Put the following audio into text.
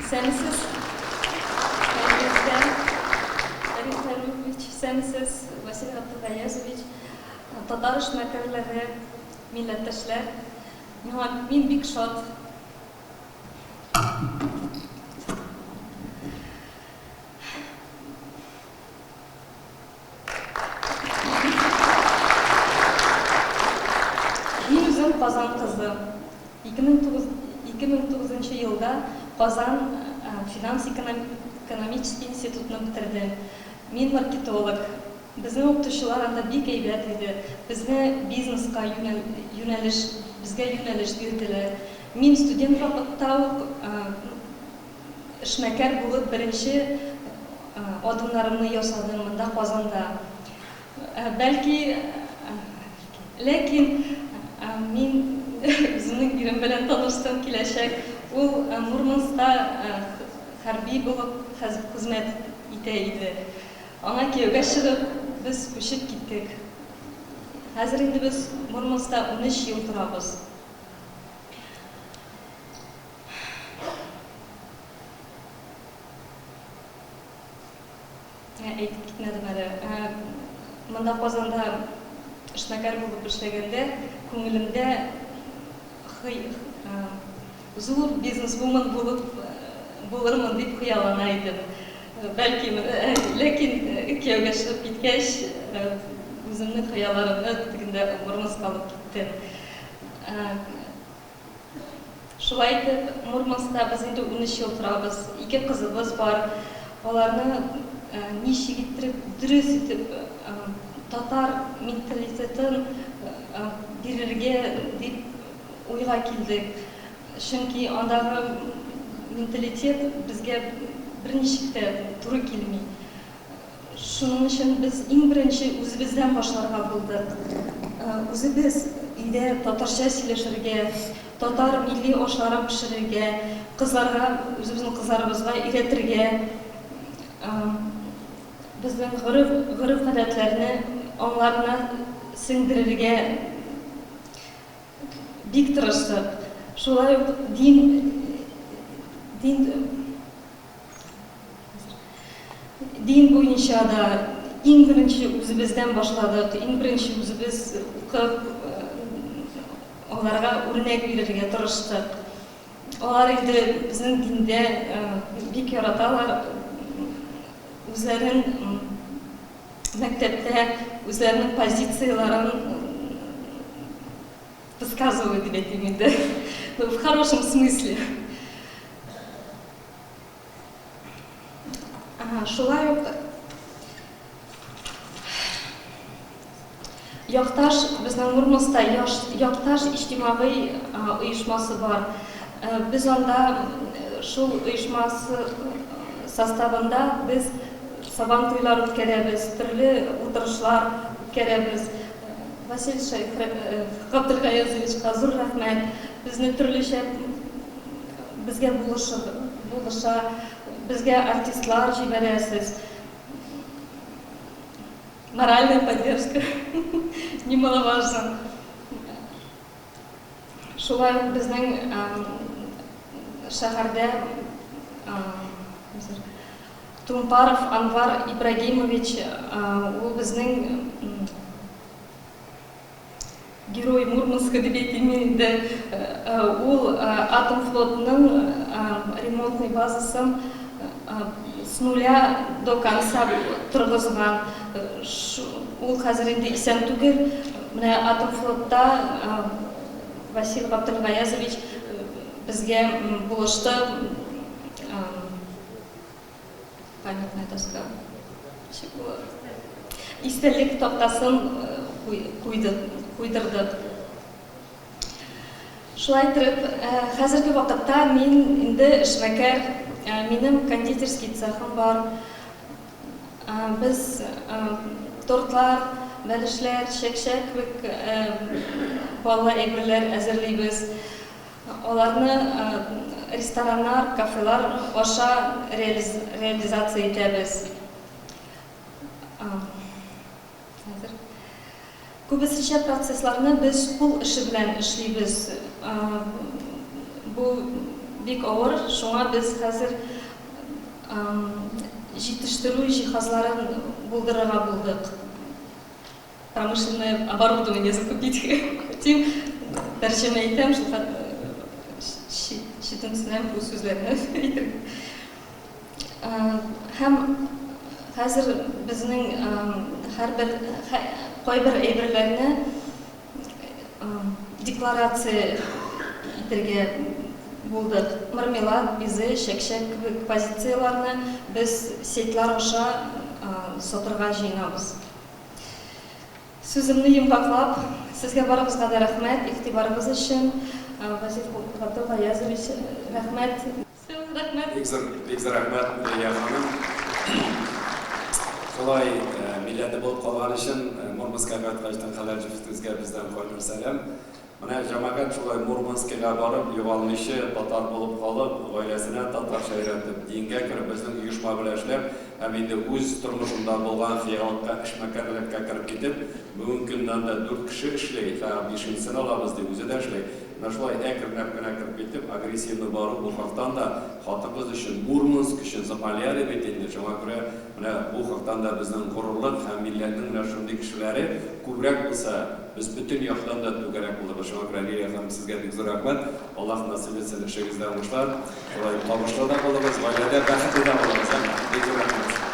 Исәнмесез, хәерле Фәрит Фәрукович, исәнмесез, Васил Габделгаязович, татар эшмәкәрләре, милләттәшләр. Миңа мин бик шат. Мин үзем Казан кызы. 2009 нчы елда Казан финанс-экономический институтны бетердем. Мин маркетолог. Безнең укытучылар анда бик әйбәт иде. Безне бизнеска юнәлеш, безгә юнәлеш бирделәр. Мин студент вакытта ук эшмәкәр булып беренче адымнарымны ясадым монда Казанда. Бәлки, ләкин мин үземнең ирем белән таныштым, киләчәк. Ул Мурманскта хәрби булып хезмәт итә иде. Аңа кияүгә чыгып, без күчеп киттек. Хәзер инде без Мурманскта 13 ел торабыз. Әйтеп китмәдем әле. Монда Казанда эшмәкәр булып эшләгәндә, күңелемдә зур бизнесвумен булып булырмын дип хыяллана идем. Бәлки, ләкин кияүгә чыгып киткәч, үземнең хыялларымны тегендә Мурманскка алып киттем. Шулай итеп, Мурманскта без инде 13 ел торабыз. Ике кызыбыз бар. Аларны ничек иттереп, дөрес итеп татар менталитетын бирергә дип уйга килдек. Чөнки андагы менталитет безгә берничек тә туры килми. Шуның өчен без иң беренче үзебездән башларга булдык. Үзебез өйдә татарча сөйләшергә, татар милли ашларын пешерергә, кызларга, үзебезнең кызларыбызга өйрәтергә, безнең гореф, гореф-гадәтләрне аңнарына сеңдерергә бик тырыштык. Шулай ук дин, дин Дин буенча да иң беренче үзебездән башладык, иң беренче үзебез укып, аларга үрнәк бирергә тырыштык. Алар инде безнең диндә бик яраталар, үзләрен мәктәптә үзләренең позицияләрен высказывают дип әйтим инде, ну, в хорошем смысле. Шулай ук Якташ, безнең Мурманскта Якташ иҗтимагый оешмасы бар. Без анда шул оешмасы составында без Сабан туйлар үткәрәбез, төрле утырышлар үткәрәбез. Василь Габделгаязовичка зур рәхмәт, безне төрлечә безгә булыша, безгә артистлар җибәрәсез. Моральная поддержка немаловажно. Шулай ук безнең шәһәрдә Тумпаров Анвар Ибрагимович, ул безнең Герой Мурманска дип әйтим мин инде. Ул атом флотының ремонтный базасын с нуля до конца торгызган. Ул хәзер инде исән түгел. Менә атом флотта Васил Габделгаязович безгә булышты. Памятная доска. Ничек була? Истәлек тактасын куйдырдык. Шулай итеп, хәзерге вакытта мин инде эшмәкәр, минем кондитерский цехым бар. Без тортлар, бәлешләр, чәкчәк кебек баллы әйберләр әзерлибез. Аларны рестораннар, кафелар аша реализация итәбез. Хәзер күбесенчә процессларны без кул эше белән эшлибез. Бу бик авыр, шуңа без хәзер җитештерү җиһазларын булдырырга булдык. Промышленное оборудование закупить хотим. Тәрҗемә итәм, шул читенсенәм бу сүзләрне әйтергә. Һәм хәзер безнең һәрбер кайбер әйберләрне декларация итергә булдык. Мармелад, безе, чәкчәк кебек позицияләрне без сетьлар аша сатырга җыенабыз. Сүземне йомгаклап, сезгә барыгызга да рәхмәт, игътибарыгыз өчен. Вазиф Габдулла Гаязович, рәхмәт. Всё, рәхмәт. Бик зур, бик зур рәхмәт, Лилия ханым. Шулай милләте булып калган өчен Мурманскка кайткачтан хәләл җефетегезгә бездән кайнар сәлам. Менә җәмәгать шулай Мурманскига барып, югалмыйчы, татар булып калып, гаиләсенә татарча өйрәтеп, дингә кереп, безнең оешма белән эшләп һәм инде үз тормышында булган хыялыкка, эшмәкәрлеккә кереп китеп, бүгенге көндә анда дүрт кеше эшли, хәзер бишенчесен алабыз ди, үзе дә эшли. Менә шулай әкренләп кенә кереп китеп, агрессивно бару бу хактан да хатын-кыз өчен, Мурманск өчен Заполярье бит инде, шуңа күрә менә бу хактан да безнең горурлык һәм милләтнең менә шундый кешеләре күбрәк булса, без бөтен яктан да түгәрәк булырбыз. Шуңа күрә, Лилия ханым, сезгә бик зур рәхмәт. Аллаһ насыйп итсен, эшегездә уңышлар, шулай табышлы да булыгыз, гаиләдә бәхетле дә булыгыз. Бик зур рәхмәт.